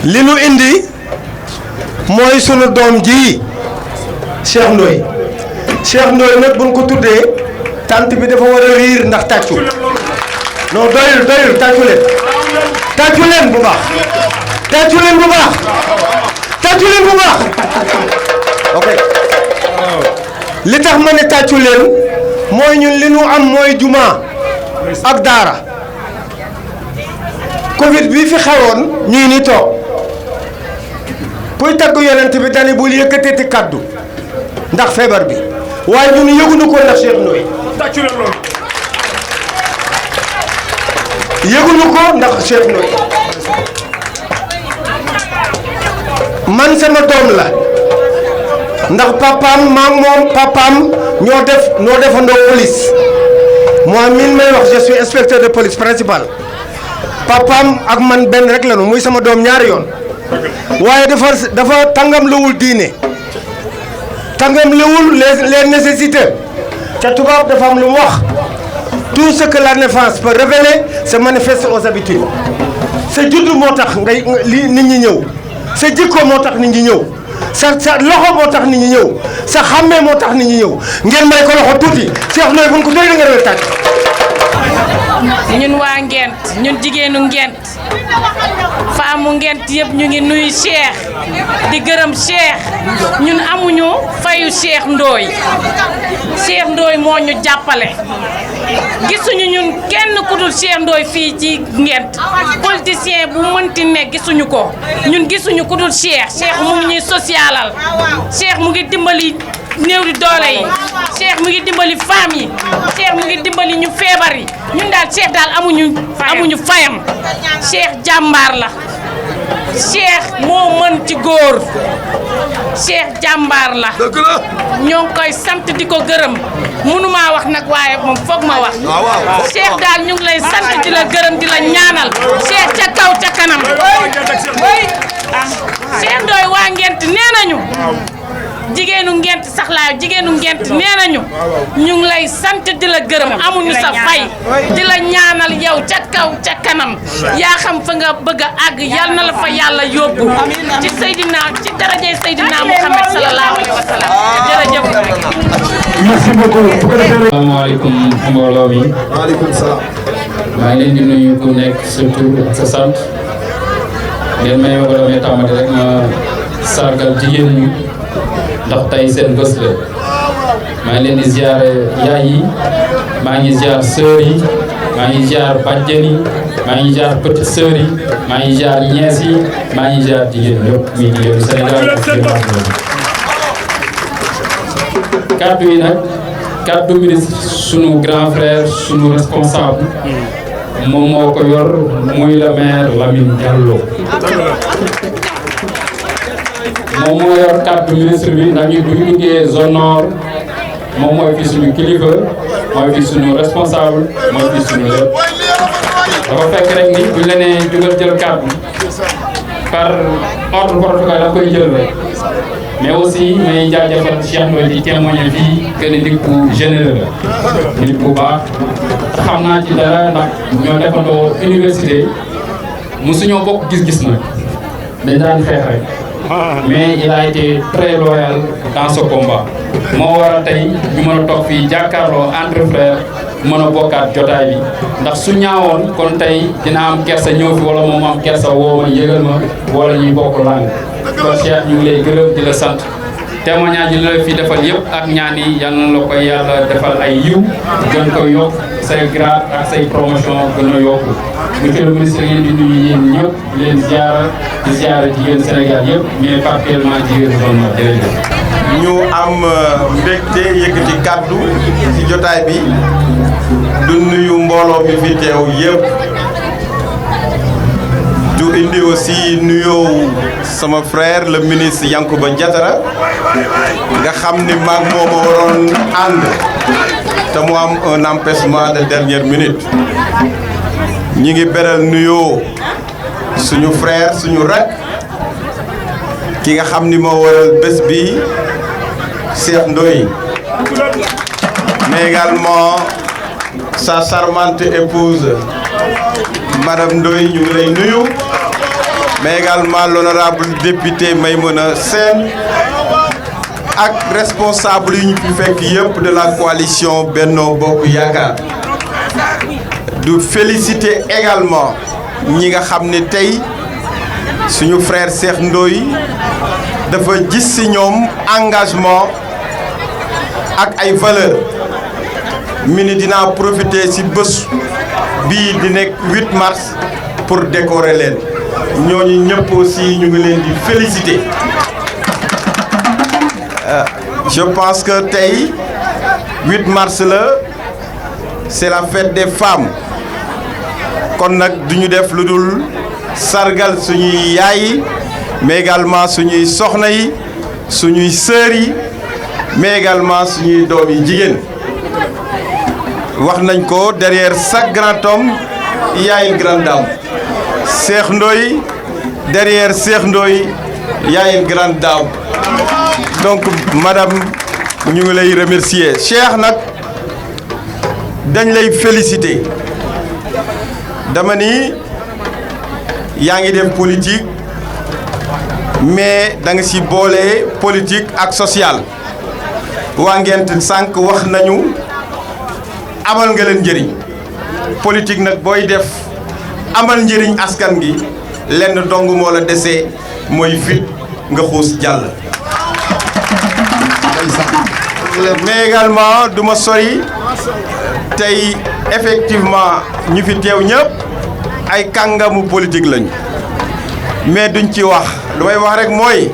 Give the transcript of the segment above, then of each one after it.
li nu indi mooy sunu doom ji Cheikh Ndoye nag buñ ko tuddee tant bi dafa war a riir ndax tàccu non doyul tàccu leen bu baax ok li tax ma ne tàccu leen mooy ñun li nu am mooy juma ak daara Covid bi fi xewoon ñii ni toog kuy tagg yonent bi dani bul yëkkateeti kaddu ndax feebar bi waaye ñun yëguñu ko ndax Cheikh Ndoye yëguñu ko ndax Cheikh Ndoye man sama doom la ndax papaam ñoo defandoo police moi min may wax je suis inspecteur de police principal papaam ak man benn rek lañu muy sama doom ñaari yoon waaye dafa tàngam lawul diine tàngam lawul les nécessités ca tubaab dafa am lu mu wax tout ce que la naissance peut révéler se manifeste aux habitudes sa juddu moo tax li nit ñi ñëw sa jikko moo tax nit ñi ñëw sa loxo moo tax nit ñi ñëw sa xàmmee moo tax nit ñi ñëw ngeen may ko loxo tuuti Cheikh Ndoye bu ñu ko doy da nga rewe tàcc ñun waa Ngent ñun jigéenu Ngent faamu Ngent yëpp ñu ngi nuyu Cheikh di gërëm Cheikh ñun amuñu fayu Cheikh Ndoye moo ñu jàppale gisuñu ñun kenn ku dul Cheikh Ndoye fii ci Ngent politicien bu mënti ne gisuñu ko ñun gisuñu ku dul Cheikh mu ngi ñuy socialal Cheikh mu ngi dimbali néew di doole yi Cheikh mu ngi dimbali femmes yi Cheikh mu ngi dimbali ñu feebar yi ñun daal Cheikh daal amuñu fayam Cheikh jàmbaar la Cheikh moo mën ci góor Cheikh jàmbaar la ñoo ngi koy sant di ko gërëm mënumaa wax nag waaye moom foog ma wax Cheikh daal ñu ngi lay sant di la gërëm di la ñaanal Cheikh ca kaw ca kanam Cheikh Ndoye waa Ngent nee nañu jigéenu Ngent sax laa jigéenu Ngent nee nañu ñu ngi lay sant di la gërëm amuñu sa fay di la ñaanal yow ca kaw ca kanam yaa xam fa nga bëgg a àgg yal na la fa yàlla yóbbu ci darajay Seydina Muhammad sallallahu alayhi wa sallam jërëjëf. merci beaucoup. asalaamaaleykum mbooloo mi. waaleykum salaam. maa ngi leen di nuyu ku nekk sa tur ak sa sant ngeen may ma ko damay tàmmati rek ma sargal jigéen ñi ndax tey seen bés la maa ngi leen di ziare yaay yi maa ngi ziar sœur yi maa ngi ziar bàjjen yi maa ngi ziar petite sœur yi maa ngi ziar ñees yi maa ngi ziar jigéen ñëpp muy jigéenu Sénégal ak jigéenu àdduna bi. kaddu yi nag kaddu ministre sunu grand frère sunu responsable moom moo ko yor muy le maire Lamine Diallo. moom moo yor kaddu ministre bi ndax ñu bu ñu duggee zone nord moom mooy fi suñu kilifa mooy fi suñu responsable mooy fi suñu lépp dafa fekk rek ni buñ la nee jugal jël kaddu par ordre protocole da koy jël rek mais aussi may jaajëfal Cheikh Ndoye di témoigner fii que ni nit ku généreux la nit bu baax xam naa ci dara ndax ñoo defandoo université mosuñoo bokk gis-gis nag dañ daan xeex rek mais il a été très loyal dans ce combat moo waral tey ñu mën a toog fii jàkkaarloo entre frères mën a bokkaat jotaay bi ndax su ñaawoon kon tey dina am kersa ñëw fi wala moom am kersa woo ma yëgal ma wala ñuy bokk langue kon Cheikh ñu ngi lay gërëm di la sant témoignage yi la fi defal yëpp ak ñaan yi yal na la koy yàlla defal ay yiw gën koy yokk say grade ak say promotion gën a yokku monsieur le ministre ngeen di nuyu yéen ñëpp leen ziara jigéen Sénégal yëpp mais particulièrement jigéen zone nord jërëjëf. ñu am mbégte yëkkati kaddu ci jotaay bi du nuyu mbooloo bi fi teew yëpp du indi aussi nuyoo sama frère le ministre Yankhoba Diattara nga xam ni maag moom a waroon ànd te mu am un empêchement de dernière minute ñi ngi beral nuyoo suñu frère suñu rak ki nga xam ni moo waral bés bi Cheikh Ndoye mais également sa charmante épouse madame Ndoye ñu ngi lay nuyu mais également l'honorable député Maïmouna Sène ak responsable yi ñu fi fekk yëpp de la coalition Benno Bokk Yaakaar du féliciter également ñi nga xam ne tey suñu frère Cheikh Ndoye dafa gis ci ñoom engagement ak ay valeurs mi ni dinaa profiter ci bés bii di nekk 8 mars pour décorer leen ñooñu ñëpp aussi ñu ngi leen di féliciter. Je pense que tey 8 mars la c'est la fête des femmes kon nag duñu def lu dul sargal suñuy yaay yi mais également suñuy soxna yi suñuy sœurs yi mais également suñuy doom yi jigéen wax nañ ko derrière chaque grand homme il y a une grande dame. Cheikh Ndoye derrière Cheikh Ndoye il y a une grande dame. Donc madame ñu ngi lay remercier Cheikh nag dañ lay féliciter dama ni yaa ngi def politique mais da nga ci boole politique ak social waa Ngent sànq wax nañu amal nga leen njëriñ politique nag booy def amal njëriñ askan gi lenn dong moo la desee mooy fit nga xuus jàll. Mais également du ma sori tey effectivement ñu fi teew ñëpp ay kàngamu politique lañu mais duñ ci wax lu may wax rek mooy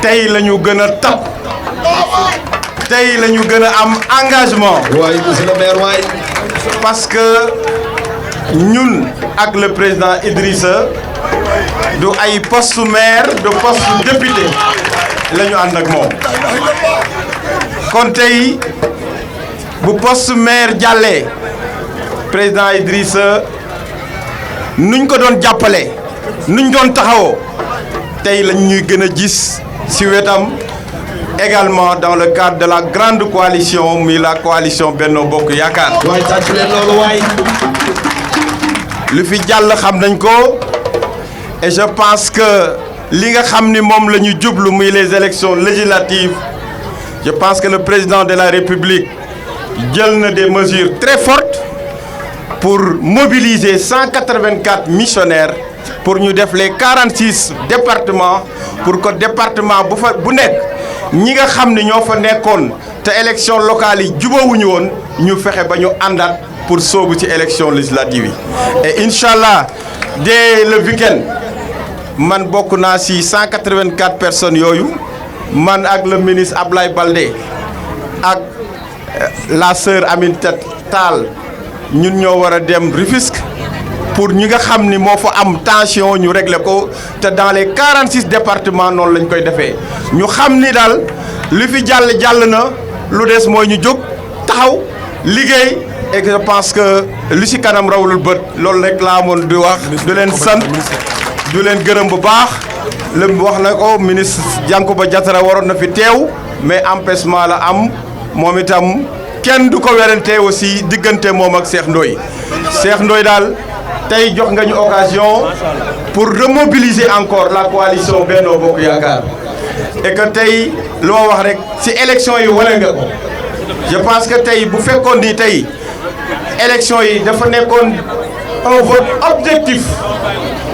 tey la ñu gën a tab tey la ñu gën a am engagement. waay monsieur le maire waay. Parce que ñun ak le président Idrissa du ay poste maire du poste député la ñu ànd ak moom kon tey bu poste maire jàllee président Idrissa nuñ ko doon jàppale nuñ doon taxawoo tey lañ ñuy gën a gis ci wetam également dans le cadre de la grande coalition muy la coalition Benno Bokk Yaakaar. waay tàcc leen loolu waay. lu fi jàll xam nañ ko et je pense que li nga xam ni moom la ñu jublu muy les élections législatives je pense que le président de la République jël na des mesures très fortes pour mobiliser 184 missionnaires pour ñu def les 46 départements pour que département bu nekk ñi nga xam ne ñoo fa nekkoon te élection locale yi jubawuñu woon ñu fexe ba ñu àndaat pour soobu ci élection législative yi et incha allah dès le week-end man bokk naa ci 184 personnes yooyu man ak le ministre Ablaye Baldé ak la sœur Aminata Tall ñun ñoo war a dem Rufisque pour ñi nga xam ni moo fa am tension ñu régler ko te dans les 46 départements noonu lañ koy defee ñu xam ni daal li fi jàll na lu des mooy ñu jóg taxaw liggéey et je pense que li ci kanam rawlul bët loolu rek laa amoon di wax du leen sant du leen gërëm bu baax le wax na ko ministre Yankhoba Diattara waroon na fi teew mais empêchement la am moom itam kenn du ko werante aussi diggante moom ak Cheikh Ndoye Cheikh Ndoye daal tey jox nga ñu occasion pour remobiliser encore la coalition Benno Bokk Yaakaar et que tey lu ma wax rek ci élection yi wane nga ko je pense que tey bu fekkoon ni tey élection yi dafa nekkoon un vote objectif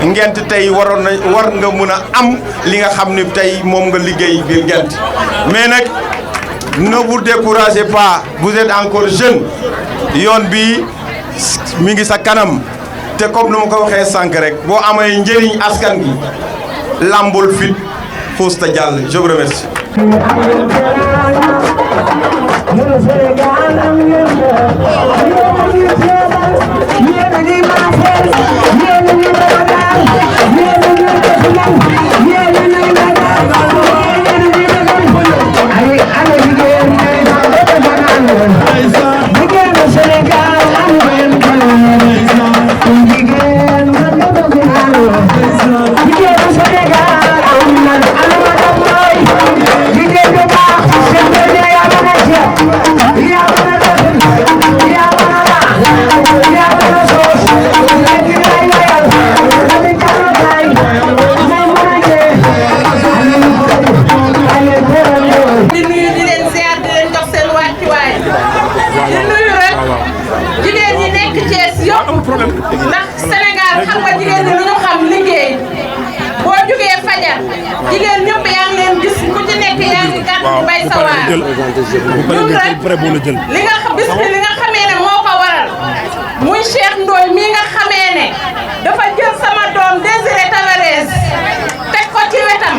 Ngent tey war nga mun a am li nga xam ni tey moom nga liggéey biir Ngent mais nag ne vous découragez pas vous êtes encore jeune yoon bi mi ngi sa kanam te comme nu ma ko waxee sànq rek boo amee njëriñ askan gi lambul fit xuus ta jàll je vous remercie. Yeah. ñun rek li nga bis bi li nga xamee ne moo ko waral muy Cheikh Ndoye mii nga xamee ne dafa jël sama doom Désiré Tavares teg ko ci wetam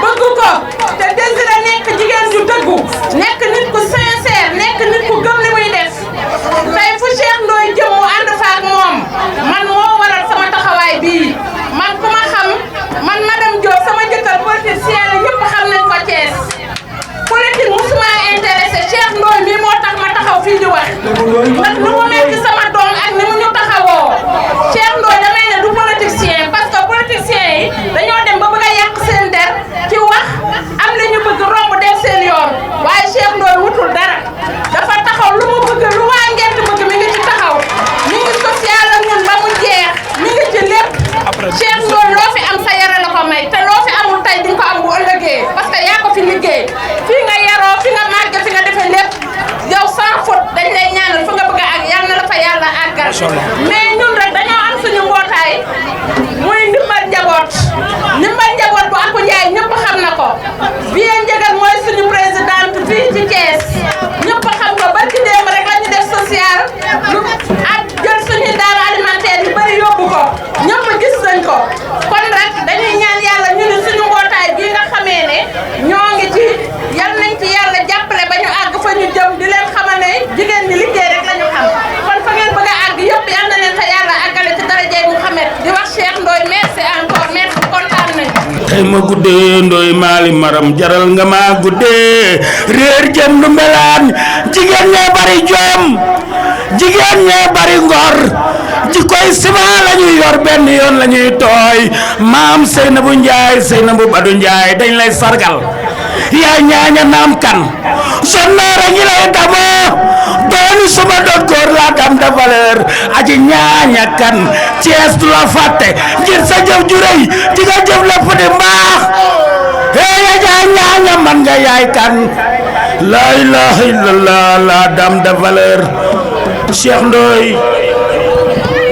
bëgg ko te Désiré nekk jigéen ju dëggu nekk nit ku sincère nekk nit ku gëm li muy def tey fu Cheikh Ndoye jëm mu ànd fa ak moom man moo waral sama taxawaay bii man ku ma xam man madame Diop sama jëkkër politicien la ñëpp xam nañ ko Thiès politique musuma intéressé Cheikh Ndoye mii moo tax ma taxaw fii di wax ndax lu mu nekk sama doom ak ni mu ñu taxawoo Cheikh Ndoye damay ne du politicien parce que politicien yi dañoo dem ba bëgg a yàq seen der ci wax am li ñu bëgg romb def seen yoon waaye Cheikh Ndoye wutul dara dafa taxaw lu mu bëgg lu waa Ngent bëgg mi ngi ci taxaw mi ngi social ak ñun ba mu jeex mi ngi ci lépp Cheikh Ndoye loo fi am sa yara la ko may te loo fi amul tey di nga ko am bu ëllëgee parce que yaa ko fi liggéey fii nga yaroo fi nga màgg fi nga defee lépp yow sans faute dañ lay ñaanal fa nga bëgg a àgg yal na la fa yàlla àggal mais ñun rek dañoo am suñu mbootaay muy ndimbal njaboot bu Akou Ndiaye ñëpp xam na ko Vieux Ndiéguène mooy suñu présidente fii ci Thiès ñëpp xam ko barki démb rek la ñu def social lu ak jël suñuy daara alimentaire yu bëri yóbbu ko ñëpp gis nañ ko kon rek dañuy ñaan yàlla ñu ni suñu mbootaay bii nga xamee ne ñoo ngi ci yal nañ ci yàlla jàppale ba ñu àgg fa ñu jëm di leen xamal ne jigéen ñi liggéey rek la ñu xam kon fa ngeen bëgg a àgg yëpp yal na leen fa yàlla àggale ci darajay Mouhamed di wax Cheikh Ndoye merci encore merci kontaan nañ tey ma guddee Ndoye maali maram jaral nga ma guddee réer jëm nu melaan jigéen ñee bari jom jigéen ñee bari ngor ji koy sima la ñuy yor benn yoon la ñuy tooy maam Seynabou Ndiaye Seynabou Badou Ndiaye dañ lay sargal yaa ñaaña naam kan sonnoora ñi lay damoo dooni suma doon góor la dame de valeur aji ñaaña kan Thiès du la fàtte ngir sa jëf ju rëy ji nga jëf lépp di mbaax ya jaa ñaaña man nga yaay kan la ilaha illallah la dame de valeur Cheikh Ndoye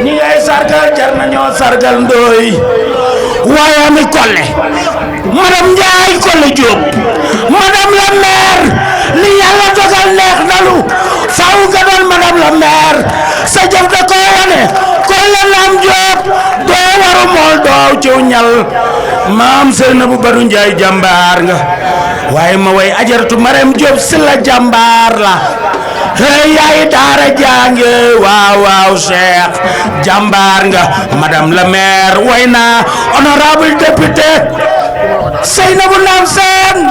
ñi ngay sargal jar nañoo sargal Ndoye waaye ami Collé madame Ndiaye Collé Diop madame la maire li yàlla dogal neex nalu faaw nga doon madame la maire sa jëf da ko wane Collé Lam Diop doo waru mool doo ciw ñal maam Seynabou Badou Ndiaye jàmbaar nga waaye ma way ajaratu Marème Diop si la jàmbaar la hey yaay daara jànge waaw waaw Cheikh jàmbaar nga madame la maire way na honorable député Seynabou Nam Sène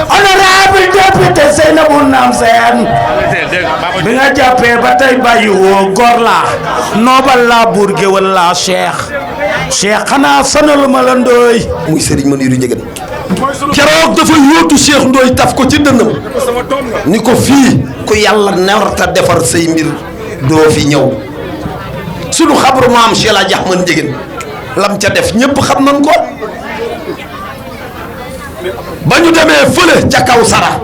honorable député Seynabou Nam Sène bi nga jàppee ba tey bàyyi woo góor laa noobal laa buur géwël laa Cheikh xanaa sonaluma la Ndoye muy Serigne Manirou Ndiéguène keroog dafa yóotu Cheikh Ndoye taf ko ci dënnam ni ko fii ku yàlla narta defar say mbir doo fi ñëw sunu xabru maam Cheikh la Ahmed Ndiéguène lam ca def ñëpp xam nañ ko ba ñu demee fële ca kaw sara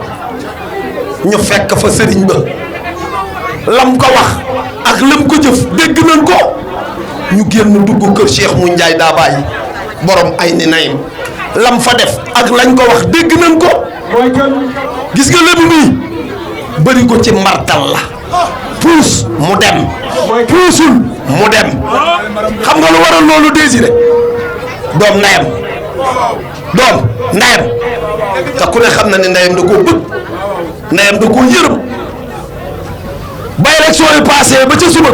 ñu fekk fa sëriñ ba lam ko wax ak lam ko jëf dégg nañ ko ñu génn dugg kër Cheikh mu Ndiaye daa bàyyi borom ay ni nayim lam fa def ak lañ ko wax dégg nañ ko gis nga lébu mi bëri ko ci mbartal la puus mu dem puusul mu dem xam nga lu waral loolu Désiré doom ndeyam te ku ne xam na ne ndeyam da koo bëgg ndeyam da koo yërëm ba élection yi passé ba ca suba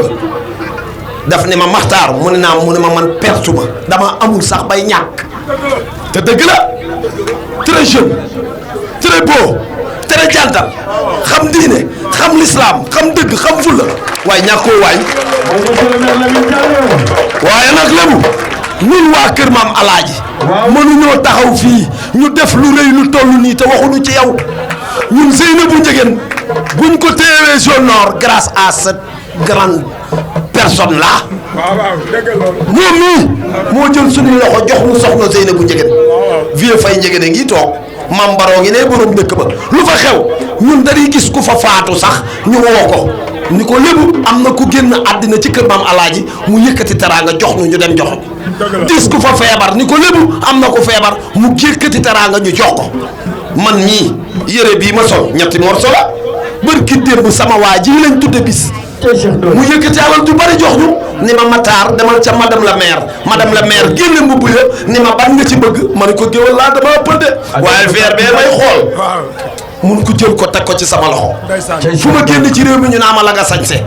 daf ne ma Maxtaar mu ne naa mu ne ma man pertu ma dama amul sax bay ñàkk te dëgg la très jeune très beau très jantal xam diine xam l'islam xam dëgg xam fulla waaye ñàkkoo waay waaye nag lébu ñun waa kër maam alaaji mënuñoo taxaw fii ñu def lu rëy lu toll nii te waxuñu ci yow ñun Seynabou Ndiéguène buñ ko téewee zone nord grâce à cette grande personne là moom mii moo jël suñu loxo jox mu soxna Seynabou Ndiéguène Vieux Faye Ndiéguène ngi toog Mam Baroo ngi ne borom dëkk ba lu fa xew ñun dañuy gis ku fa faatu sax ñu woo ko ni ko lébu am na ku génn àddina ci kër maam alaaji mu yëkkati teraanga jox ñu dem jox gis ku fa feebar ni ko lébu am na ku feebar mu yëkkati teraanga ñu jox ko man ñii yére bii ma sol ñetti morso la bërki démb sama waa ji lañ tudde bis mu yëkkati alal ju bari jox ñu ni ma Matar demal ca madame la maire génne mbubb ya ni ma ban nga ci bëgg ma ne ko géwal laa dama ëppal de waaye verre bee may xool mun ko jël ko teg ko ci sama loxo fu ma génn ci réew mi ñu naa ma la nga sañse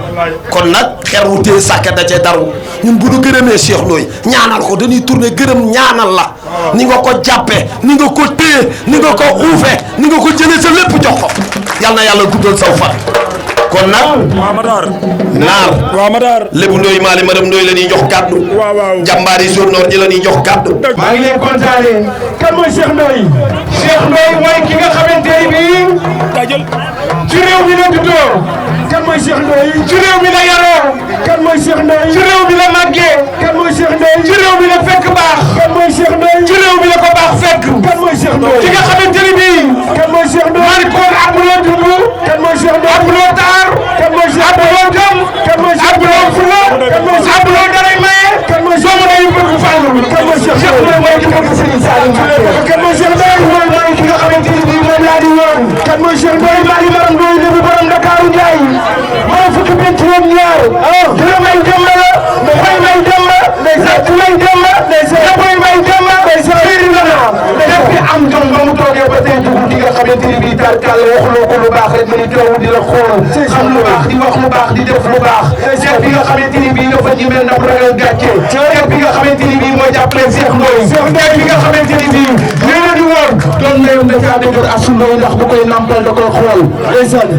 kon nag xer wu tee sàkka da cee daru ñun bu ñu gërëmee Cheikh Ndoye ñaanal ko dañuy tourner gërëm ñaanal la ni nga ko jàppe ni nga ko téye ni nga ko uufe ni nga ko jëlee sa lépp jox ko yal na yàlla guddal saw fan kon nag naar Lébu Ndoye Mali madame Ndoye la ñuy jox kàddu jàmbaar yi zone nord ñi la ñuy jox kàddu maa ngi leen kontaane kan mooy Cheikh Ndoye Cheikh Ndoye mooy ki nga xamante ne bii ci réew mi la juddoo kan mooy Cheikh Ndoye ci réew mi la yaroo kan mooy Cheikh Ndoye ci réew mi la màggee kan mooy Cheikh Ndoye ci réew mi la fekk baax kan mooy Cheikh Ndoye ci réew mi la ko baax fekk kan mooy Cheikh Ndoye ki nga xamante ne bii kan mooy Cheikh Ndoye man koon amuloo dund kan mooy Cheikh Ndoye amuloo taar kan mooy Cheikh Ndoye amuloo jom kan mooy Cheikh Ndoye amuloo fula kan mooy Cheikh amuloo daray maye kan mooy Cheikh Ndoye yu bëgg fàllu kan mooy Cheikh Ndoye mooy ki bëgg Serigne Saliou kan mooy Cheikh Ndoye mooy ki nga xamante ne bii moom laa di woon kan mooy Cheikh Ndoye maa ngi maram Ndoye Lébu borom Ndakaaru Njaay moo fukki benn ci ñaar dina may demba la fay may demba ku may demba koy may demba fiiri la na def bi am jom ba mu toogee ba tey dugg ki nga xamante ni bii tarkal waxuloo ko lu baax rek ma ni toog di la xool xam lu baax di wax lu baax di def lu baax Cheikh bi nga xamante ni bii dafa ñemee ndax ragal gàcce Cheikh bi nga xamante ni bii moo jàppale Cheikh Ndoye Cheikh bi nga xamante ni bii nee di woon doon mayum da caa dëgër Assou Ndoye ndax bu koy nampal da koy xool ndeysaan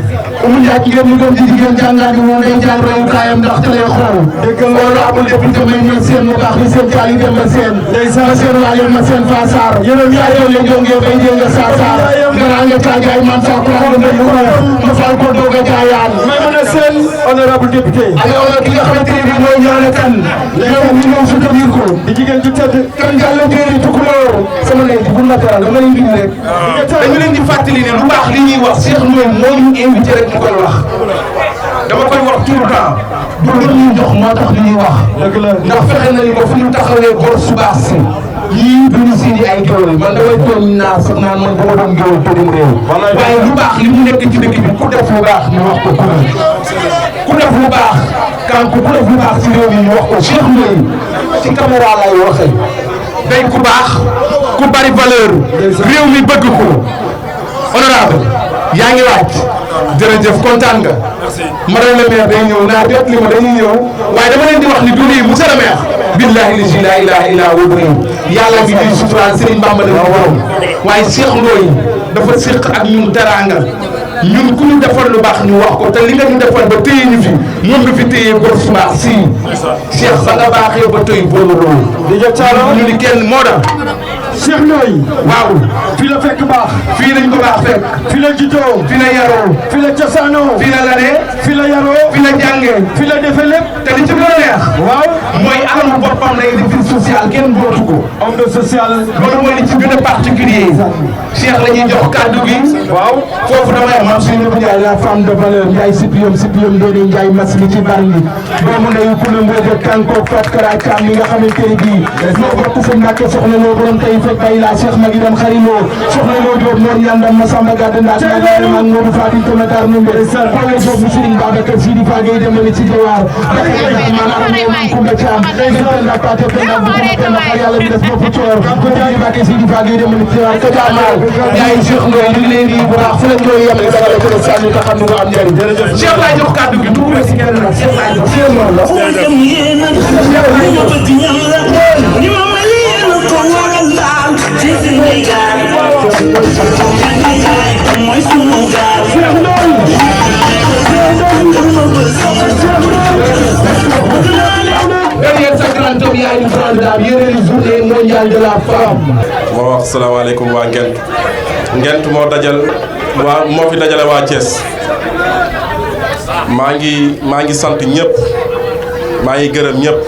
mu ñaaj ngeen mu doon di jigéen jàngaat yi moom day jàng royukaayam ndax te lay xool dëgg loolu amul député may ñëw seen mu baax ni seen caali dem ba seen ndeysaan seen waaye ma seen fasaar yéen yaa yow le jonge bay jënga saasar ngara nga tàggaay man sa ko xam nga ko ma fal ko doog a jaayaan may mën a seen honorable député ay honneur ki nga xamante ni bii mooy ñaane kan yow ñu ñëw soutenir ko di jigéen ju tedd kan jàll téeri tukulóor sama lay di bu nataral dama leen bind rek dañu leen di fàttali ne lu baax li ñuy wax Cheikh Ndoye moo ñu invité rek mu koy wax dama koy wax tout le temps du lu ñuy jox moo tax li ñuy wax ndax fexe nañu ba fu ñu taxawee bor subaax si yii duñu sindi ay géwél man damay tooñ naa sax naan man dama doon géwél te dem réew waaye lu baax li mu nekk ci dëkk bi ku def lu baax ñu wax ko ku def lu baax kanku ku def lu baax ci réew mi ñu wax ko Cheikh Ndoye ci caméra lay waxee day ku baax ku bari valeur réew mi bëgg ko honorable yaa ngi wàcc jërëjëf kontaan nga madame le maire day ñëw naa jot li ma dañuy ñëw waaye dama leen di wax ni du lii monsieur le maire billahi li la ilaha illa huwa yàlla ngi ñuy suturaal Serigne Bamba dafa borom waaye Cheikh Ndoye dafa séq ak ñun teraanga ñun ku ñu defal lu baax ñu wax ko te li nga ñu defal ba téye ñu fi moom nga fi téye góor su baax si Cheikh ba nga baaxee ba tey boobu loolu di jot ñu ni kenn moo da Cheikh Ndoye waaw fii la fekk baax fii lañ ko baax fekk fii la juddoo fii la yaroo fii la cosaanoo fii la lanee fii la yaroo fii la jàngee fii la defee lépp te li ci gën a neex waaw mooy alamu boppam lay def social kenn bootu ko homme de social loolu mooy li ci gën a particulier Cheikh la ñuy jox kàddu gi waaw foofu damay am suñu Ndiaye la femme de valeur Ndiaye Sipium Ndéné Ndiaye mas mi ci bari ngi doomu ndeyu Koulou Mbodj Kanko Fat Kara Thiam mi nga xamante ne bii ñoo bokk sa Mbàkke soxna loo borom tey fekk bay la Cheikh Magui Dam Xariloo soxna loo Diop Mor Yandam Massamba Gadda Ndaak Nagaye mag Modou Fatim Tomatar Numbe Pawe Diop mu Serigne Babacar Sidi Fagay dem na ci Jawar man aram man Koumba Thiam Penda Paté Penda bu Penda xar yàlla bi def bopp coor ko jaay Babacar Sidi Fagay dem na ci Jawar ka jaamal yaay Cheikh Ndoye ñu ngi leen di bu baax fu la Ndoye yam rek dara ko sànni te xam ni nga am njëriñ Cheikh laay jox kàddu gi tuuti ci kenn nag Cheikh laay jox Cheikh moom moo wax salaamaaleykum waa Ngent moo dajal moo fi dajale waa Thiès maa ngi sant ñëpp maa ngi gërëm ñëpp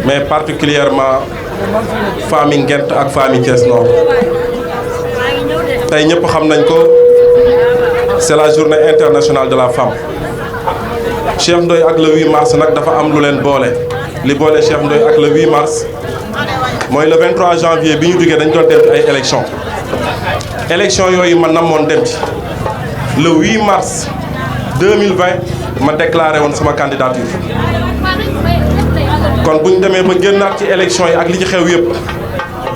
mais particulièrement famille Ngent ak famille Thiès Nord tey ñëpp xam nañ ko c'est la journée internationale de la femme Cheikh Ndoye ak le 8 mars nag dafa am lu leen boole li boole Cheikh Ndoye ak le 8 mars mooy le 23 janvier bi ñu jógee dañ doon dem ay élections élection yooyu ma namoon dem ci le 8 mars 2020 ma déclaré woon sama candidature kon bu ñu demee ba génnaat ci élection yi ak li ci xew yëpp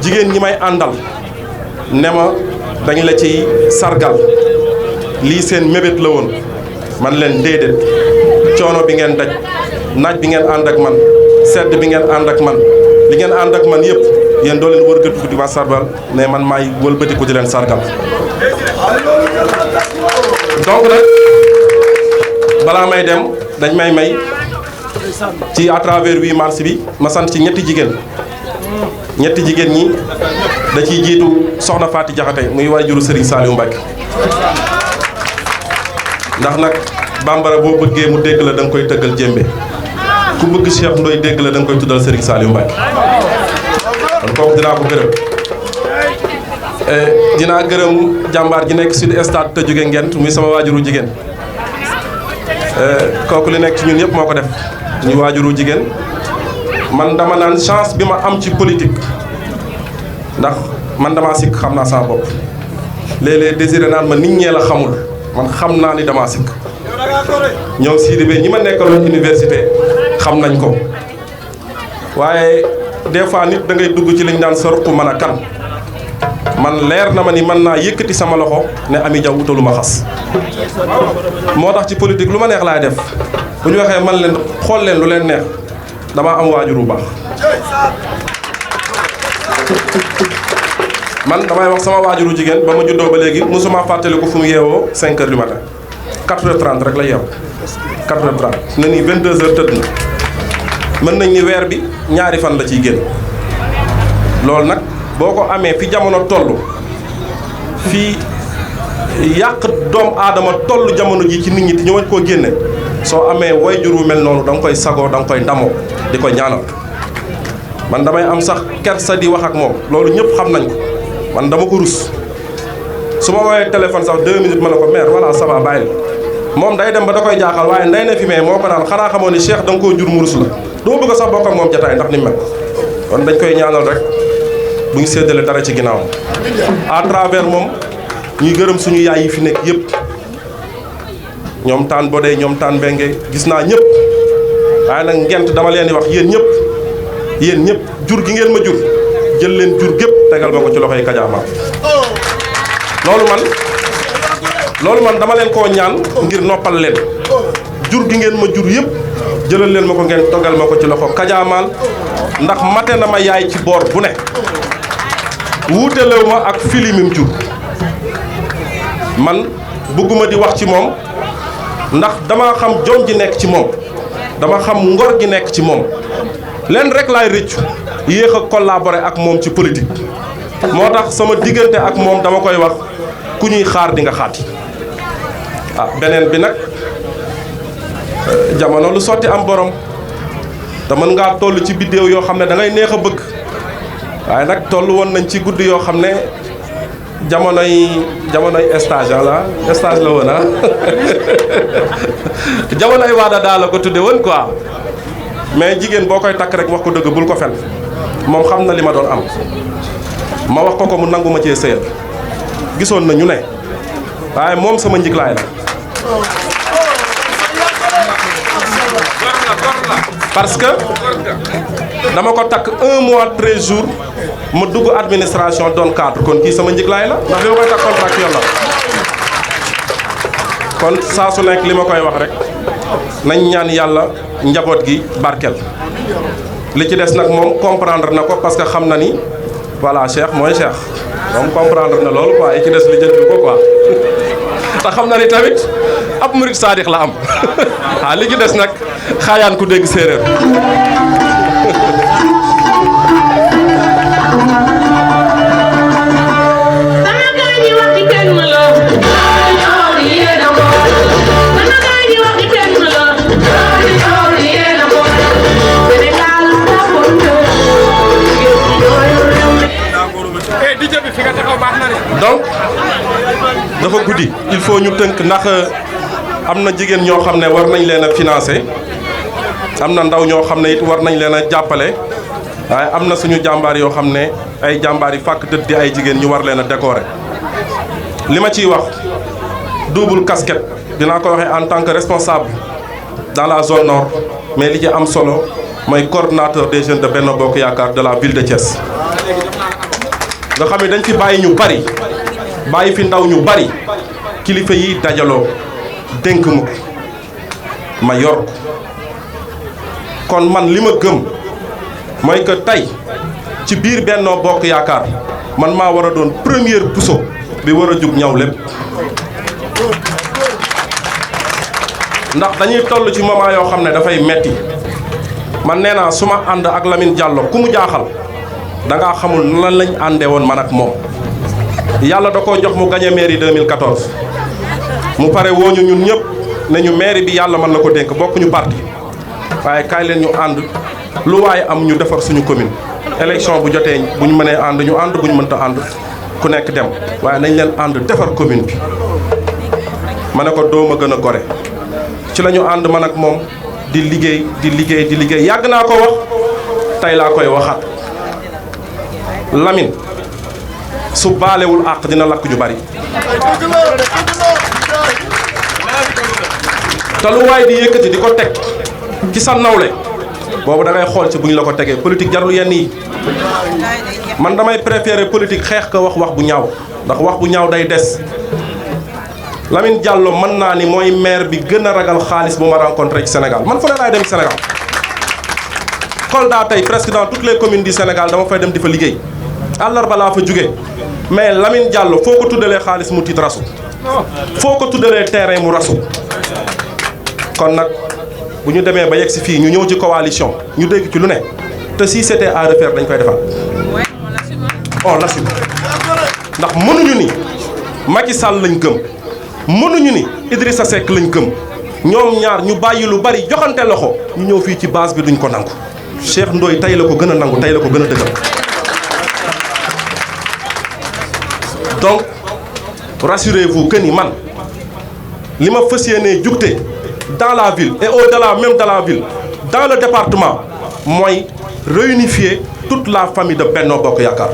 jigéen ñi may àndal ne ma dañ la ci sargal lii seen mébét la woon man leen déedéet coono bi ngeen daj naaj bi ngeen ànd ak man sedd bi ngeen ànd ak man li ngeen ànd ak man yëpp yéen doo leen wërgatiku di ma sargal mais man maay wëlbatiku di leen sargal donc nag balaa may dem dañ may ci à travers 8 mars bi ma sant ci ñetti jigéen ñi da ciy jiitu soxna Faati Jaxate muy waajuru Serigne Saliou Mbacke ndax nag bambara boo bëggee mu dégg la da nga koy tëggal jémbe ku bëgg Cheikh Ndoye dégg la da nga koy tuddal Serigne Saliou Mbacke kon kooku dinaa ko gërëm dinaa gërëm jàmbaar ji nekk sud stade te jóge Ngent muy sama waajuru jigéen kooku li nekk ci ñun yëpp moo ko def ñu waajuru jigéen man dama naan chance bi ma am ci politique ndax man dama sikk xam naa sama bopp léeg-léeg désiré naan ma nit ñee la xamul man xam naa ni dama sikk ñoom Sidibé ñi ma nekkaloon université xam nañ ko waaye des fois nit da ngay dugg ci liñ daan sortu mën a kan man leer na ma ni mën naa yëkkati sama loxo ne Amy Diaw utalu ma xas moo tax ci politique lu ma neex laay def bu ñu waxee man leen xool leen lu leen neex damaa am waajur bu baax man damay wax sama waajuru jigéen ba ma juddoo ba léegi mosuma fàttaliku fu mu yeewoo 5 heures du matin 4h30 rek la yeew 4h30 ne nii 22h tëdd na mën nañ ni weer bi ñaari fan la ciy génn loolu nag boo ko amee fi jamono toll fii yàq doom aadama toll jamono ji ci nit ñi te ñu wañ koo génne soo amee wayjur wu mel noonu da nga koy sagoo da nga koy ndamoo di ko ñaanal man damay am sax kersa di wax ak moom loolu ñëpp xam nañ ko man dama ko rus su ma woowee téléphone sax 2 minutes ma ne ko mère voilà ça va bàyyil moom day dem ba da koy jaaxal waaye nday na fi mais moo ko naan xanaa xamoo ni Cheikh da nga koo jur mu rus la du ma bëgg sax bokk ak moom jataay ndax ni mel kon dañ koy ñaanal rek bu ñu séddale dara ci ginnaawam à travers moom ñuy gërëm suñu yaay yi fi nekk yëpp ñoom taan bodee ñoom taan mbenge gis naa ñëpp waaye nag Ngent dama leen di wax yéen ñëpp jur gi ngeen ma jur jël leen jur gépp tegal ma ko ci loxoy Kajaama loolu man dama leen koo ñaan ngir noppal leen jur gi ngeen ma jur yëpp jëlal leen ma ko ngeen tegal ma ko ci loxo Kajaamaal ndax mate na ma yaay ci boor bu ne wuutelew ma ak filimim jur man bëgguma di wax ci moom ndax dama xam jom ji nekk ci moom dama xam ngor gi nekk ci moom leen rek laay rëccu yéex a collaborer ak moom ci politique moo tax sama diggante ak moom dama koy wax ku ñuy xaar di nga xaati beneen bi nag jamono lu sotti am borom te mën ngaa toll ci biddéew yoo xam ne da ngay neex a bëgg waaye nag toll woon nañ ci guddi yoo xam ne jamonoy stage la woon jamonoy waada daal la ko tudde woon quoi mais jigéen boo koy takk rek wax ko dëgg bul ko fen moom xam na li ma doon am ma wax ko mu nangu ma cee sëyal gisoon na ñu ne waaye moom sama njiglaay la parce que dama ko takk 1 mois 13 jours ma dugg administration doon cadre kon kii sama njiglaay la ndax li ma koy takk contractuel la kon saa su nekk li ma koy wax rek nañ ñaan yàlla njaboot gi barkel li ci des nag moom comprendre na ko parce que xam na ni voilà Cheikh mooy Cheikh moom comprendre na loolu quoi yi ci des li jënd ko quoi te xam na ni tamit ab murid saadix la am li ci des nag xaayaan ku dégg séeréer donc dafa guddi il faut ñu tënk ndax am na jigéen ñoo xam ne war nañ leen a financer am na ndaw ñoo xam ne it war nañ leen a jàppale waaye am na suñu jàmbaar yoo xam ne ay jàmbaar yi fàkk tëdd di ay jigéen ñu war leen a décorer li ma ciy wax double casquette dinaa ko waxee en tant que responsable dans la zone nord mais li ci am solo mooy coordonnateur des jeunes de Benno Bokk Yaakaar de la ville de Thiès nga xam ne dañ fi bàyyi ñu bari bàyyi fi ndaw ñu bari kilifa yi dajaloo dénk ma ko ma yor kon man li ma gëm mooy que tey ci biir Benno Bokk Yaakaar man maa war a doon première puso bi war a jug ñaw lépp ndax dañuy toll ci moment yoo xam ne dafay metti man nee naa su ma ànd ak Lamine Diallo ku mu jaaxal da ngaa xamul nan lañ àndee woon man ak moom yàlla da koo jox mu gagné mairie 2014 mu pare wooñu ñun ñëpp ne ñu mairie bi yàlla mën na ko dénk bokkuñu parti waaye kaay leen ñu ànd lu waaye am ñu defar suñu commune élection bu jotee bu ñu mënee ànd ñu ànd bu ñu mënta ànd ku nekk dem waaye nañ leen ànd defar commune bi ma ne ko dooma gën a gore ci la ñu ànd man ak moom di liggéey yàgg naa ko wax tey laa koy waxaat Lamine su baalewul àq dina lakk ju bari te lu waay di yëkkati di ko teg ci sa nawle boobu da ngay xool ci bu ñu la ko tegee politique jarul yenn yi man damay préférer politique xeex ko wax bu ñaaw ndax wax bu ñaaw day des Lamine Diallo mën naa ni mooy maire bi gën a ragal xaalis bu ma rencontré ci Sénégal man fa laay dem Sénégal Kolda tey presque dans toutes les communes du Sénégal dama fay dem di fa liggéey àllarba laa fa jóge mais Lamine Diallo foo ko tuddalee xaalis mu tiit rasu foo ko tuddalee terrain mu rasu kon nag bu ñu demee ba yegg si fii ñu ñëw ci coalition ñu dégg ci lu ne te si c'était à refaire dañ koy defar on l'assume ndax mënuñu ni Macky Sall lañ gëm mënuñu ni Idrissa Seck lañ gëm ñoom ñaar ñu bàyyi lu bari joxante loxo ñu ñëw fii ci base bi duñ ko nangu Cheikh Ndoye tey la ko gën a nangu tey la ko gën a dëggal donc rassurez-vous que ni man li ma fas yéenee jugte dans la ville et au-delà même de la ville dans le département mooy réunifier toute la famille de Benno Bokk Yaakaar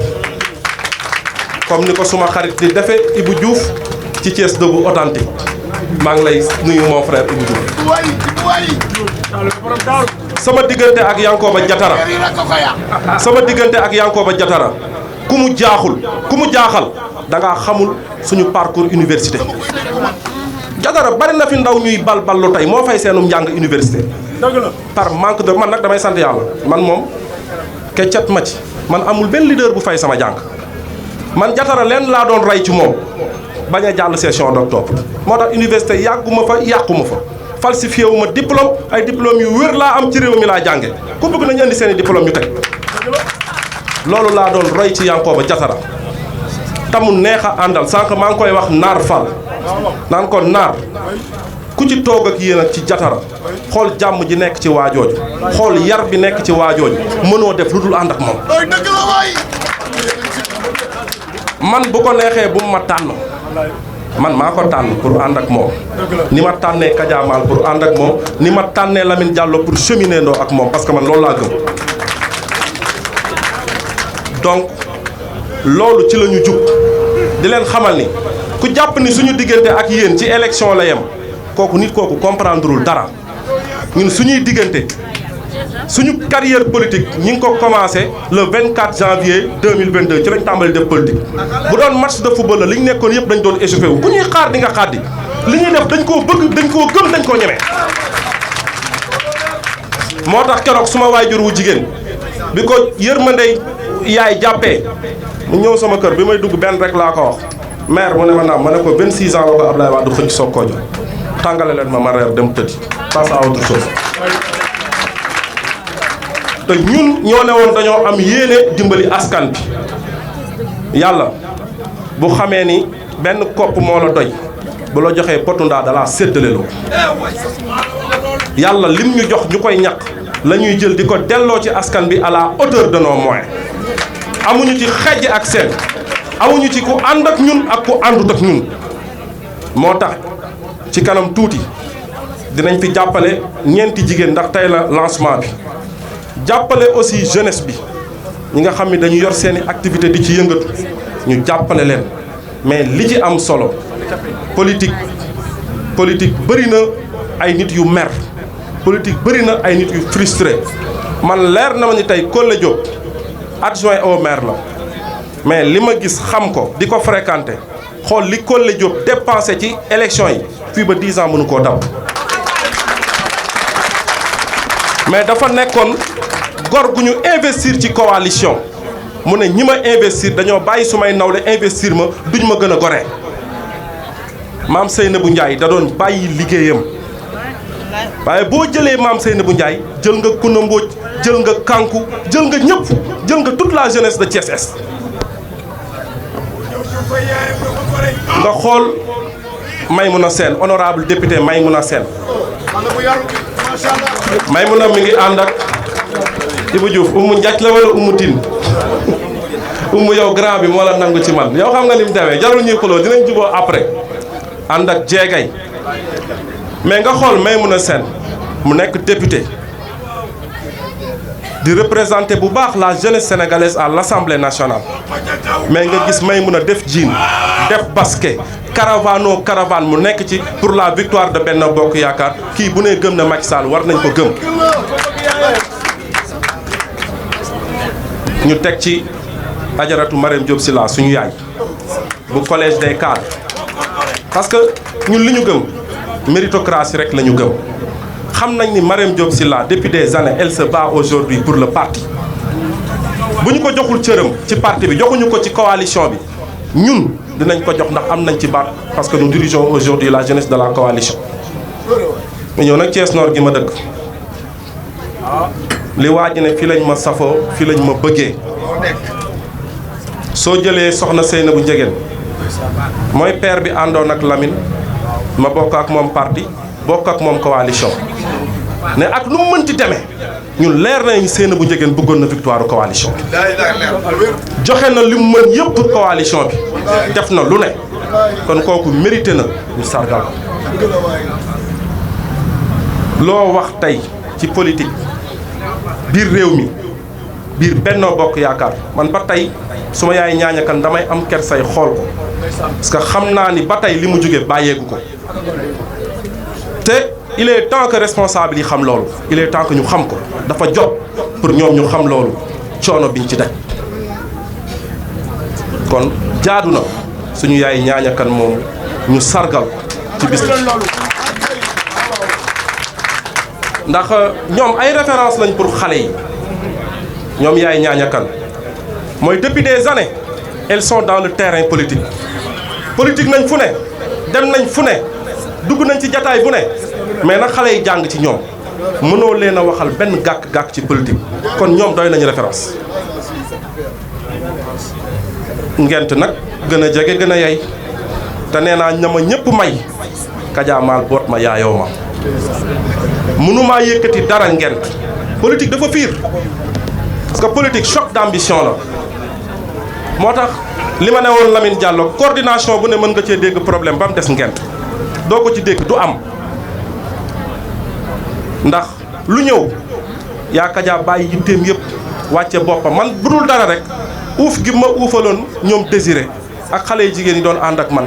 comme ni ko suma xarit di defee Ibou Diouf ci Thiès Debout authentique maa ngi lay nuyu mon frère Ibou Diouf sama diggante ak Yankoba Diatara ku mu jaaxal da ngaa xamul suñu parcours université Diatara bari na fi ndaw ñuy ballu tey moo fay seenum njàng université par manque de man nag damay sant yàlla man moom keccat ma ci man amul benn leader bu fay sama jàng man Diatara leen laa doon rey ci moom bañ a jàll session d'octobre moo tax université yàgguma fa yàquma fa falsifié wu ma diplôme ay diplôme yu wér laa am ci réew mi laa jànge ku bëgg nañu indi seen i diplôme ñu teg loolu laa doon roy ci Yankoba Diatara tamu neex a àndal sànq maa ngi koy wax naar Fall naan ko naar ku ci toog ak yéen ak ci Diatara xool jàmm ji nekk ci waajooju xool yar bi nekk ci waajooju mënoo def lu dul ànd ak moom man bu ko neexee bu ma tànn man maa ko tànn pour ànd ak moom ni ma tànnee Kadiamal pour ànd ak moom ni ma tànnee Lamine Diallo pour cheminer ndoo ak moom parce que man loolu laa gëm donc loolu ci la ñu jug di leen xamal ni ku jàpp ni suñu diggante ak yéen ci élection la yem kooku nit kooku comprendrewul dara ñun suñuy diggante suñu carrière politique ñi ngi ko commencé le 24 janvier 2022 ci lañ tàmbali def politique bu doon match de football la li ñu nekkoon yëpp dañ doon échauffé wu ku ñuy xaar di nga xaar li ñuy def dañ koo bëgg dañ koo gëm dañ koo ñemee moo tax keroog suma waajur wu jigéen bi ko yërmande yaay jàppee mu ñëw sama kër bi may dugg benn rek laa ko wax maire mu ne ma naam ma ne ko 26 ans la ko Ablaye Wade xëcc soog koo jox tàngale leen ma reer dem tëddi passe à autre chose te ñun ñoo ne woon dañoo am yéene dimbali askan bi yàlla bu xamee ni benn kopp moo la doy bu la joxee potu ndaa dalaa séddaleloo yàlla lim ñu jox ñu koy ñàkk la ñuy jël di ko delloo ci askan bi à la hauteur de nos moyens amuñu ci xejj ak seen amuñu ci ku ànd ak ñun ak ku àndut ak ñun moo tax ci kanam tuuti dinañ fi jàppale ñeenti jigéen ndax tey la lancement bi jàppale aussi jeunesse bi ñi nga xam ni dañu yor seeni activité di ci yëngatu ñu jàppale leen mais li ci am solo politique bëri na ay nit yu mer politique bëri na ay nit yu frustré man leer na ma ni tey Collé Diop adjoint au maire la mais li ma gis xam ko di ko fréquenté xool li Collé Diop dépensé ci élection yi fii ba 10 ans mënu koo daw mais dafa nekkoon gor gu ñu investir ci coalition mu ne ñi ma investir dañoo bàyyi sumay nawle investir ma duñ ma gën a gore maam Seynabou Ndiaye da doon bàyyi liggéeyam waaye boo jëlee maam Seynabou Ndiaye jël nga Kouna Mbodj jël nga Kanku jël nga ñëpp jël nga toute la jeunesse de Thiès Est nga xool Maymouna Sène honorable député Maymouna Sène Maymouna mi ngi ànd ak Ibou Diouf Oumou Ndiac la wala Oumou Tine Oumou yow grand bi moo la nangu ci man yow xam nga ni mu demee jarul ñuy xuloo dinañ juboo après ànd ak jeegay mais nga xool Maymouna Sène mu nekk député di représenter bu baax la jeunesse sénégalaise à l'Assemblée nationale mais nga gis Maymouna def jean def basket caravane mu nekk ci pour la victoire de Benno Bokk Yaakaar kii bu ne gëm na Macky Sall war nañ ko gëm ñu teg ci ajaratu Marème Diop Sylla suñu yaay bu collège des cadres parce que ñun li ñu gëm méritocratie rek la ñu gëm xam nañ ni Marème Diop Sylla depuis des années elle se bat aujourd'hui pour le parti bu ñu ko joxul cëram ci parti bi joxuñu ko ci coalition bi ñun dinañ ko jox ndax am nañ ci baat parce que nous dirigeons aujourd'hui la jeunesse de la coalition mu ñëw nag Thiès Nord gi ma dëkk li waaj ne fii lañ ma safoo fii lañ ma bëggee soo jëlee soxna Seynabou Ndiéguène mooy père bi àndoon ak Lamine ma bokk ak moom parti bokk ak moom coalition ne ak lu mu mënti demee ñun leer nañu Seynabou Ndiéguène bëggoon na victoire coalition joxe na li mu mën yëpp pour coalition bi def na lu ne kon kooku mérité na ñu sargal ko loo wax tey ci politique biir réew mi biir Benno Bokk Yaakaar man ba tey su ma yaay ñaañakan damay am kersay xool ko parce que xam naa ni ba tey li mu jóge bàyyeegu ko te il est temps que responsable yi xam loolu il est temps que ñu xam ko dafa jot pour ñoom ñu xam loolu coono biñ ci daj kon jaadu na suñu yaay ñaañakan moom ñu sargal ci bis bi ndax ñoom ay référence lañ pour xale yi ñoom yaay ñaañakan mooy depuis des années elles sont dans le terrain politique nañ fu ne dem nañ fu ne dugg nañ ci jataay bu ne mais nag xale yi jàng ci ñoom mënoo leen a waxal benn gàkk-gàkk ci politique kon ñoom doy nañu référence ngent nag gën a jege gën a yey te nee naa ñama ñëpp may kajaamaal boot ma yaayoo ma mënumaa yëkkati dara ngent politique dafa fiir parce que politique choc d'ambition la moo tax li ma ne woon Lamine Diallo coordination bu ne mën nga cee dégg problème ba mu des ngent doo ko ci dégg du am ndax lu ñëw yaa Kaja bàyyi yitteem yëpp wàcce boppam man bu dul dara rek uuf gi ma uufaloon ñoom désiré ak xale yu jigéen yi doon ànd ak man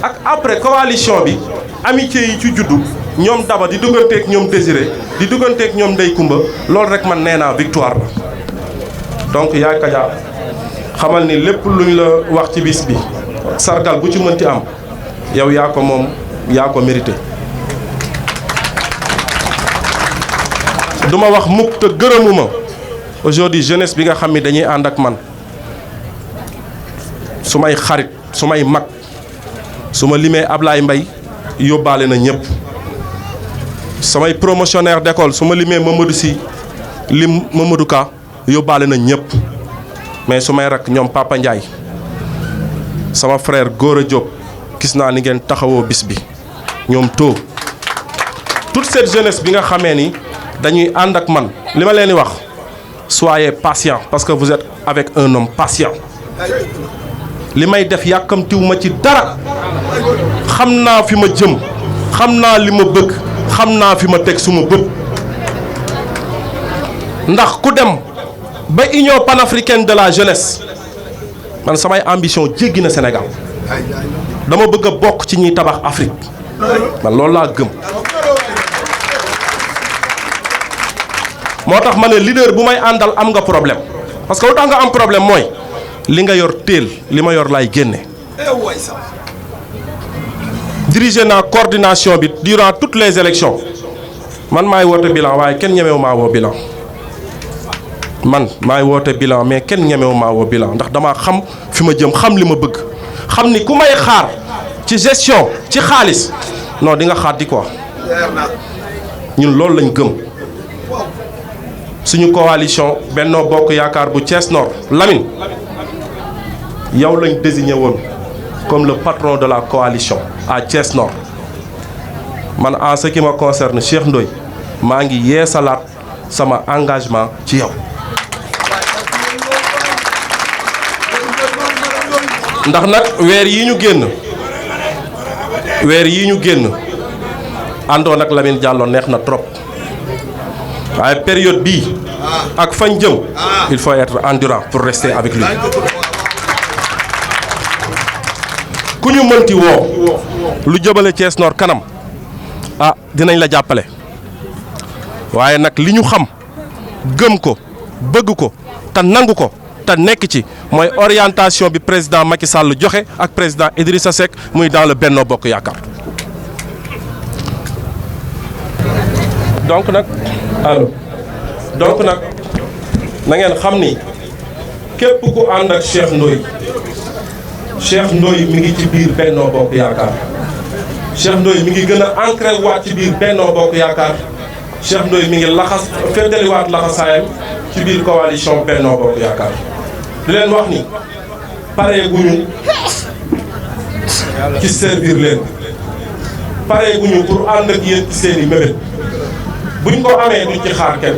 ak après coalition bi amitié yi ci juddu ñoom daba di dugganteeg ñoom désiré di dugganteeg ñoom ndey kumba loolu rek man nee naa victoire la donc yaa Kaja xamal ni lépp luñ la wax ci bis bi sargal bu ci mënti am yow yaa ko moom yaa ko mérité duma wax mukk te gërëmuma aujourd'hui jeunesse bi nga xam ni dañuy ànd ak man su may xarit su may mag su ma limee Ablaye Mbaye yóbbaale na ñëpp samay promotionnaire d'école su ma limee Mamadou Sy lim Mamadou Ka yóbbaale na ñëpp mais su may rak ñoom Papa Ndiaye sama frère Gora Diop gis naa ni ngeen taxawoo bis bi ñoom too toute cette jeunesse bi nga xamee ni dañuy ànd ak man li ma leen di wax soyez patient parce que vous êtes avec un homme patient li may def yàkkamtiw ma ci dara xam naa fi ma jëm xam naa li ma bëgg xam naa fi ma teg suma bët ndax ku dem ba Union panafricaine de la jeunesse man samay ambition jéggi na Sénégal dama bëgg a bokk ci ñiy tabax Afrique man loolu laa gëm moo tax ma ne leader bu may àndal am nga problème parce que lu tax nga am problème mooy li nga yor téel li ma yor laay génne dirigé naa coordination bi durant toutes les élections man maay woote bilan waaye kenn ñemewu maa woo bilan man maay woote bilan mais kenn ñemewu maa woo bilan ndax damaa xam fi ma jëm xam li ma bëgg xam ni ku may xaar ci gestion ci xaalis non di nga xaati quoi ñun loolu lañ gëm suñu coalition Benno Bokk Yaakaar bu Thiès Nord Lamine yow lañ désigné woon comme le patron de la coalition à Thiès Nord man en ce qui me concerne Cheikh Ndoye maa ngi yeesalaat sama engagement ci yow ndax nag weer yi ñu génn àndoon ak Lamine Diallo neex na trop waaye période bii ak fañ jëm il faut être endurant pour rester avec lui ku ñu mënti woo lu jëbale Thiès Nord kanam dinañ la jàppale waaye nag li ñu xam gëm ko bëgg ko te nangu ko te nekk ci mooy orientation bi président Macky Sall joxe ak président Idrissa Seck muy dans le Benno Bokk Yaakaar donc nag na ngeen xam ni képp ku ànd ak Cheikh Ndoye mi ngi ci biir Benno Bokk Yaakaar Cheikh Ndoye mi ngi gën a ancré waat ci biir Benno Bokk Yaakaar Cheikh Ndoye mi ngi feddaliwaat laxasaayam ci biir coalition Benno Bokk Yaakaar di leen wax ni pare guñu ci servir leen pare guñu pour ànd ak yéen ci seen i mébét buñ ko amee duñ ci xaar kenn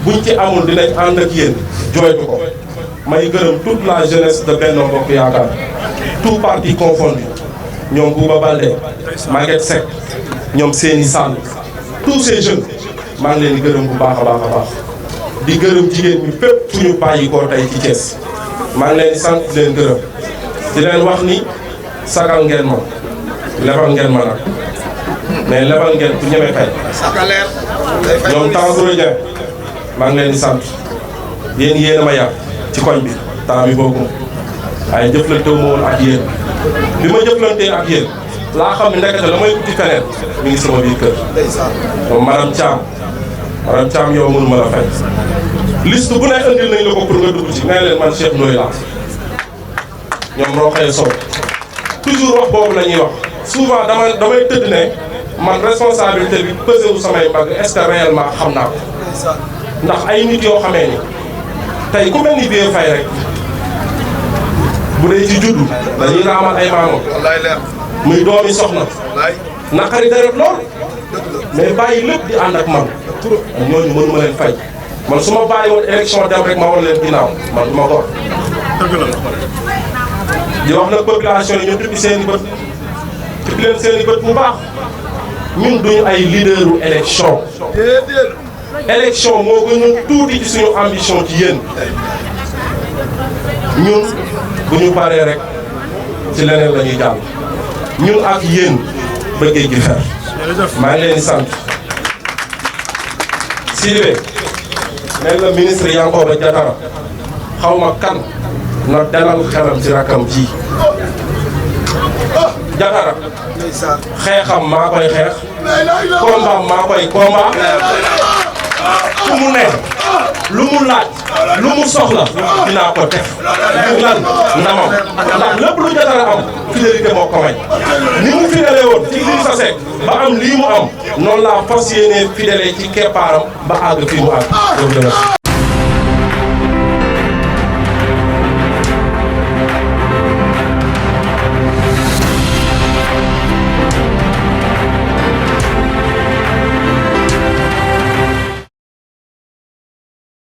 buñ ci amul dinañ ànd ak yéen jooytu ko may gërëm toute la jeunesse de Benno Bokk Yaakaar tout parti confondu ñoom Bouba Baldé Maguette Seck ñoom Séni Sall tous ces jeunes maa ngi leen di gërëm bu baax a baax di gërëm jigéen ñi fépp fu ñu bàyyi koo tey ci Thiès maa ngi leen di sant di leen gërëm di leen wax ni sagal ngeen ma lebal ngeen ma nag mais lebal ngeen ku ñeme fay ñoom Tangoura Dieng maa ngi leen di sant yéen a ma yar ci koñ bi temps bi boobu waaye jëflantewu ma woon ak yéen bi ma jëflantee ak yéen laa xam ne ndekete la may uti feneen mi ngi sama biir kër moom madame Thiam yow mënu ma la fay liste bu ne indil nañ la ko pour nga dugg ci ngay leen man Cheikh Ndoye laa ñoom Roxaya Sow toujours wax boobu la ñuy wax souvent damay tëdd ne man responsabilité bi pesé wu samay mbagg est-ce que réellement xam naa ko ndax ay nit yoo xamee ni tey ku mel ni Bié Faye rek bu dee ci juddu dañuy raamal ay maamam muy doomi soxna naqari deret lool mais bàyyi lépp di ànd ak man ñooñu mënu ma leen fay man su ma bàyyi woon élection dem rek ma war leen ginnaaw man du ma ko di wax nag population yi ñu tuppi seen i bët tuppi leen seen i bët bu baax ñun duñu ay leaderu élection élection moo gën a tuuti ci suñu ambition ci yéen ñun bu ñu paree rek ci leneen la ñuy jàll ñun ak yéen ba géej gi fer maa ngi leen di sant Sidibé mel na ministre Yankhoba Diattara xaw ma kan na dalal xelam ci rakam ji Diattara xeexam maa koy xeex combat maa koy combat fu mu ne lu mu laaj lu mu soxla dinaa ko def ngir lan ndamam ndax lépp lu Diattara am fidélité moo ko may ni mu fidélé woon ci Idrissa Seck ba am lii mu am noonu laa fas yéenee fidélé ci keppaaram ba àgg fii mu àgg.